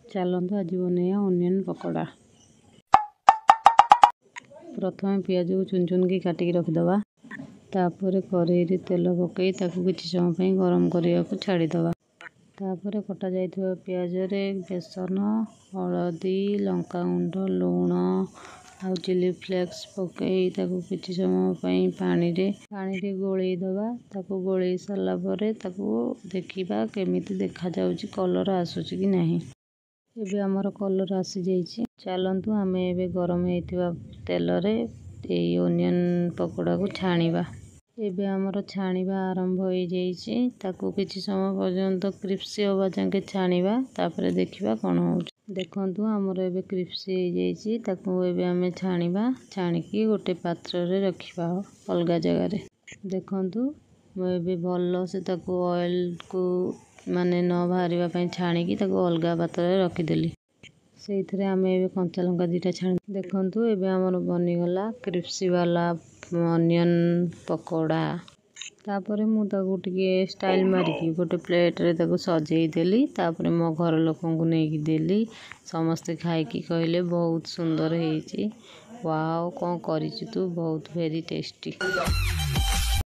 ଚାଲନ୍ତୁ ଆଜି ବନେଇବା ଅନିଅନ୍ ପକୋଡ଼ା। ପ୍ରଥମେ ପିଆଜକୁ ଚୁନ ଚୁନକି କାଟିକି ରଖିଦେବା। ତାପରେ କରେଇରେ ତେଲ ପକାଇ ତାକୁ କିଛି ସମୟ ପାଇଁ ଗରମ କରିବାକୁ ଛାଡ଼ିଦେବା। ତାପରେ କଟା ଯାଇଥିବା ପିଆଜରେ ବେସନ, ହଳଦୀ, ଲଙ୍କାଗୁଣ୍ଡ, ଲୁଣ ଆଉ ଚିଲି ଫ୍ଲେକ୍ସ ପକାଇ ତାକୁ କିଛି ସମୟ ପାଇଁ ପାଣିରେ ଗୋଳେଇ ଦେବା। ତାକୁ ଗୋଳେଇ ସାରିଲା ପରେ ତାକୁ ଦେଖିବା କେମିତି ଦେଖାଯାଉଛି, କଲର୍ ଆସୁଛି କି ନାହିଁ। ଏବେ ଆମର କଲର୍ ଆସିଯାଇଛି। ଚାଲନ୍ତୁ ଆମେ ଏବେ ଗରମ ହେଇଥିବା ତେଲରେ ଏଇ ଓନିଅନ୍ ପକୋଡ଼ାକୁ ଛାଣିବା। ଏବେ ଆମର ଛାଣିବା ଆରମ୍ଭ ହେଇଯାଇଛି। ତାକୁ କିଛି ସମୟ ପର୍ଯ୍ୟନ୍ତ କ୍ରିସ୍ପି ହେବା ଯାଏଁ ଛାଣିବା, ତାପରେ ଦେଖିବା କ'ଣ ହେଉଛି। ଦେଖନ୍ତୁ, ଆମର ଏବେ କ୍ରିସ୍ପି ହେଇଯାଇଛି। ତାକୁ ଏବେ ଆମେ ଛାଣିବା, ଛାଣିକି ଗୋଟେ ପାତ୍ରରେ ରଖିବା ଅଲଗା ଜାଗାରେ। ଦେଖନ୍ତୁ, ମୁଁ ଏବେ ଭଲସେ ତାକୁ ଅଏଲ୍କୁ ମାନେ ନ ବାହାରିବା ପାଇଁ ଛାଣିକି ତାକୁ ଅଲଗା ପାତ୍ରରେ ରଖିଦେଲି। ସେଇଥିରେ ଆମେ ଏବେ କଞ୍ଚା ଲଙ୍କା 2ଟା ଛାଣି। ଦେଖନ୍ତୁ, ଏବେ ଆମର ବନିଗଲା କ୍ରିସ୍ପି ବାଲା ଅନିଅନ୍ ପକୋଡ଼ା। ତାପରେ ମୁଁ ତାକୁ ଟିକେ ଷ୍ଟାଇଲ୍ ମାରିକି ଗୋଟେ ପ୍ଲେଟ୍ରେ ତାକୁ ସଜେଇ ଦେଲି। ତାପରେ ମୋ ଘର ଲୋକଙ୍କୁ ନେଇକି ଦେଲି। ସମସ୍ତେ ଖାଇକି କହିଲେ ବହୁତ ସୁନ୍ଦର ହେଇଛି, ୱାଓ, କ'ଣ କରିଛୁ ତୁ, ବହୁତ ଭେରି ଟେଷ୍ଟି।